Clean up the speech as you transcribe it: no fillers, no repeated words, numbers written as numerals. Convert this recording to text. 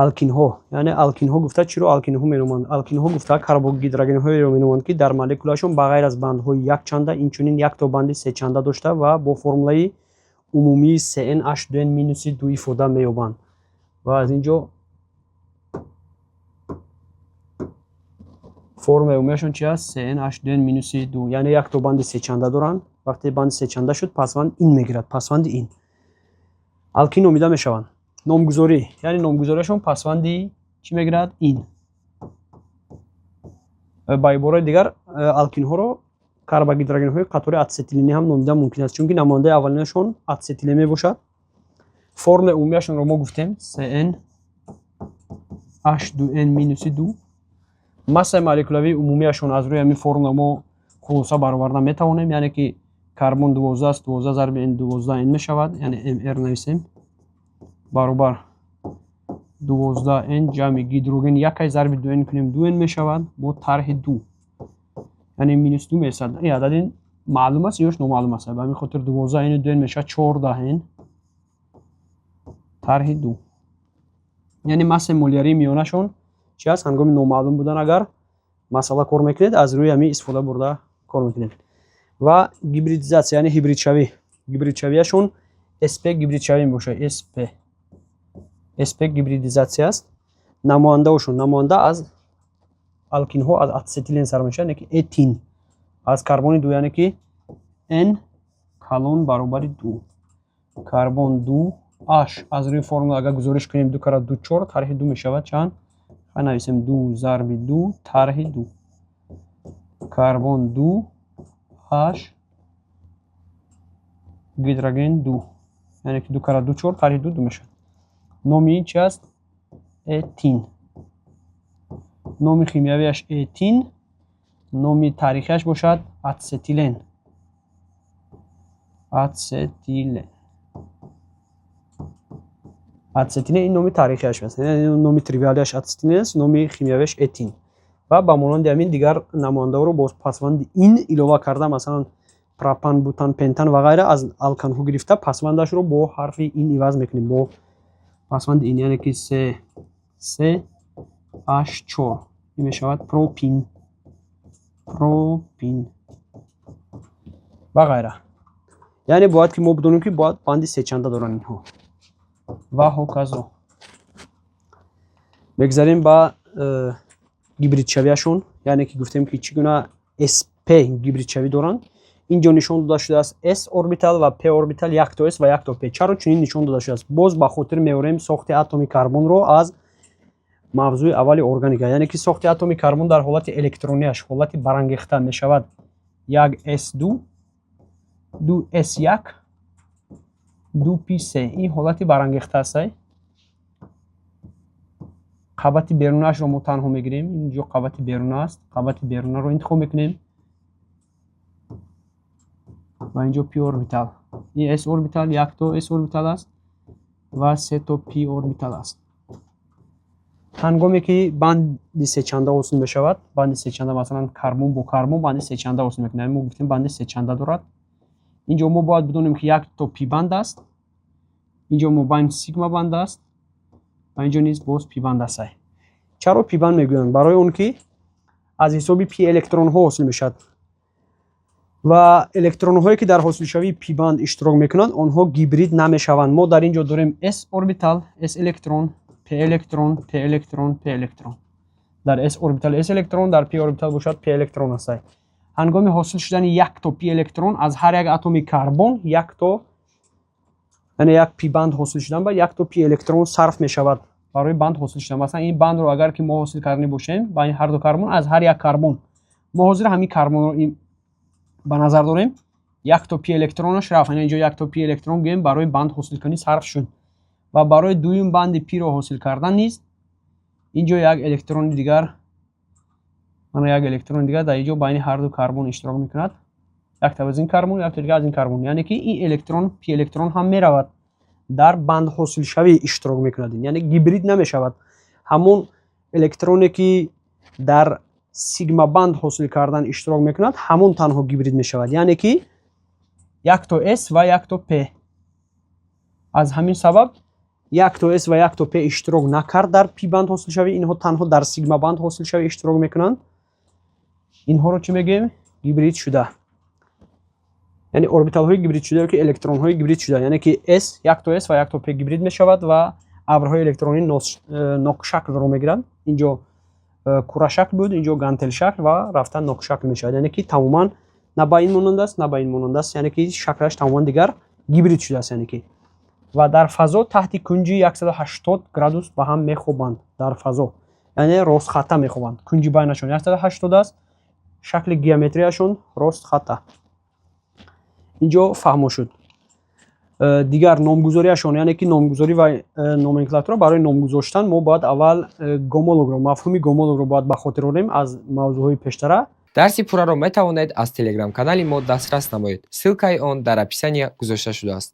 Алкинҳо, яъне алкинҳо гуфта чиро алкинҳо меноманд? Алкинҳо гуфта карбогидрогенҳоеро меноманд, ки дар молекулашон ба ғайр аз бандҳои якчанда инчунин якто банди сечанда дошта ва бо формулаи умумии CnH2n минуси 2 ифода меёбанд. Ва аз ин ҷо формулаи умумиашон чи аст? CnH2n минуси 2, яъне якто банди сечанда доранд. Вақте банди сечанда шуд, пасванд ин мегирад, пасванди ин. Алкин номида мешаванд. Номгузорӣ, яъне номгузориашон пасванди чӣ мегирад? Ин. Ба ибораи дигар, алкинҳоро карбогидрогенҳои қатори ацетиленӣ ҳам номида мумкин аст, чунки намояндаи аввалинашон ацетилен мебошад. Формулаи умумиашонро мо гуфтем: Cn H2n минуси 2. Массаи молекулавии умумиашон аз рӯи ҳамин формула мо хулоса бароварда метавонем, яъне ки карбон 12 аст, 12 зарби n 12 n мешавад, яъне mr нависем, баробар 12 n ҷамъи гидроген якай зарби 2 n кунем, 2 n мешавад, бо тарҳи 2, яъне минус 2 месад. Ин адади маълум аст ёш номаълум аст? Ба ҳамин хотир 12 n 2 n мешавад 14 n тарҳи 2. Яъне массаи молярии миёнашон чи аст? Ҳангоми номаълум будан агар масъала кор мекунед, аз рӯи ҳамин истифода бурда кор мекунед. Ва гибридизатсия, яъне ҳибридшавӣ. Гибридшавиашон sp гибридшавӣ мебошад. sp, sp гибридизатсия аст. Намояндаошон, намоянда аз алкинҳо аз ацетилен сар мешавад, яъне ки этин, аз карбони 2, яъне ки n калон баробари 2, карбон 2, h. Аз рӯи формула агар гузориш кунем, 2 кара 2 4, тарҳи 2 мешавад чанд? Хай, нависем: 2 зарби 2 тарҳи 2, карбон 2, h, гидроген 2, яъне ки 2 кара 2 4, тарҳи 2 2 мешавад. Номи ин чи аст? Этин. Номи химиявиаш этин, номи таърихиаш бошад ацетилен. Ацетилен, ацетилен ин номи таърихиаш аст, номи тривиалиаш ацетилен аст, номи химиявиаш этин. Ва ба монанди ҳамин дигар намояндаҳоро бо пасванди ин илова карда, масалан, пропан, бутан, пентан ва ғайра, аз алканҳо гирифта пасвандашро бо ҳарфи ин иваз мекунем, бо пасванди ин, яъне ки с с h 4, ин мешавад пропин, пропин ва ғайра. Яъне бояд ки мо бидонем, ки бояд банди сечанда доранд инҳо ва ҳоказо. Мегзарем ба гибридшавиашон, яъне ки гуфтем, ки чӣ гуна sp гибридшавӣ доранд. Ин ҷо нишон дода шудааст s орбитал ва p орбитал, якто s ва якто p. Чаро чунин нишон дода шудааст? Боз ба хотир меорем сохти атоми карбонро аз мавзӯи аввали органика, яъне ки сохти атоми карбон дар ҳолати электронияш, ҳолати барангехта, мешавад 1 s2, 2 s1, 2 p3. Ин ҳолати барангехта аст. Қабати берунаашро мо танҳо мегирем. Инҷо қабати беруна аст, қабати берунаро интихоб мекунем ва инҷо p орбитал. Ин s орбитал, якто s орбитал аст ва сето p орбитал аст. Ҳангоме ки банди сечанда ҳосил мешавад, банди сечанда, масалан, карбон бо карбон банди сечанда ҳосил мекунад. Мо гуфтем, банди сечанда дорад. Инҷо мо бояд бидонем, ки якто p банд аст, инҷо мобайн сигма банд аст ва инҷо низ боз p банд аст. Чаро p банд мегӯянд? Барои он ки аз ҳисоби p электронҳо ҳосил мешавад ва электронҳое, ки дар ҳосилшавии p банд иштирок мекунанд, онҳо гибрид намешаванд. Мо дар ин ҷо дорем s орбитал, s электрон, p электрон, p электрон, p электрон. Дар s орбитал s электрон, дар p орбитал бошад p электрон аст. Ҳангоми ҳосил шудани якто p электрон аз ҳар як атоми карбон, якто, яъне як p банд ҳосил шудан ба якто p электрон сарф мешавад барои банд ҳосил шудан. Масалан, ин бандро агар ки мо ҳосил карданӣ бошем байни ҳар ду карбон, аз ҳар як карбон, мо ҳозир ҳамин карбонро ба назар дорем, якто p электронаш рафт. Инҷо якто p электрон гӯем барои банд ҳосилкунӣ сарф шуд ва барои дуюм банди p-ро ҳосил кардан низ инҷо як электрони дигар, мана як электрони дигар дар инҷо байни ҳар ду карбон иштирок мекунад, якта аз ин карбон, якта дигар аз ин карбон. Яъне ки ин электрон, p электрон ҳам меравад, дар банд ҳосилшавӣ иштирок мекунад, яъне гибрид намешавад. Ҳамон электроне, ки дар сигма банд ҳосил кардан иштирок мекунад, ҳамон танҳо гибрид мешавад, яъне ки якто s ва якто p. Аз ҳамин сабаб Якто s ва якто p иштирок накард дар p банд ҳосилшавӣ, инҳо танҳо дар сигма банд ҳосилшавӣ иштирок мекунанд. Инҳоро чӣ мегӯем? Гибрид шуда, яъне орбиталҳои гибрид шуда ёки электронҳои гибрид шуда, яъне ки s, якто s ва якто p гибрид мешавад ва абрҳои электронӣ нокшаклро мегиранд. Инҷо курашакл буд, инҷо гантелшакл ва рафта нокшакл мешавад, яъне ки тамоман на ба ин монанд аст, на ба ин монанд аст, яъне ки шаклаш тамоман дигар, гибрид шудааст. Яъне ки ва дар фазо таҳти кунҷи 180 градус ба ҳам мехобанд. Дар фазо, яъне ростхатта мехобанд, кунҷи байнашон 180 аст, шакли геометрияшон ростхатта. Инҷо фаҳмо шуд. Дигар номгузориашон, яъне ки номгузорӣ ва номенклатура. Барои номгузоштан мо бояд аввал гомологро, мафҳуми гомологро бояд ба хотир орем аз мавзӯъҳои пештара. Дарси пурраро метавонед аз телеграм-канали мо дастрас намоед. Ссылкаи он дар описания гузошта шудааст.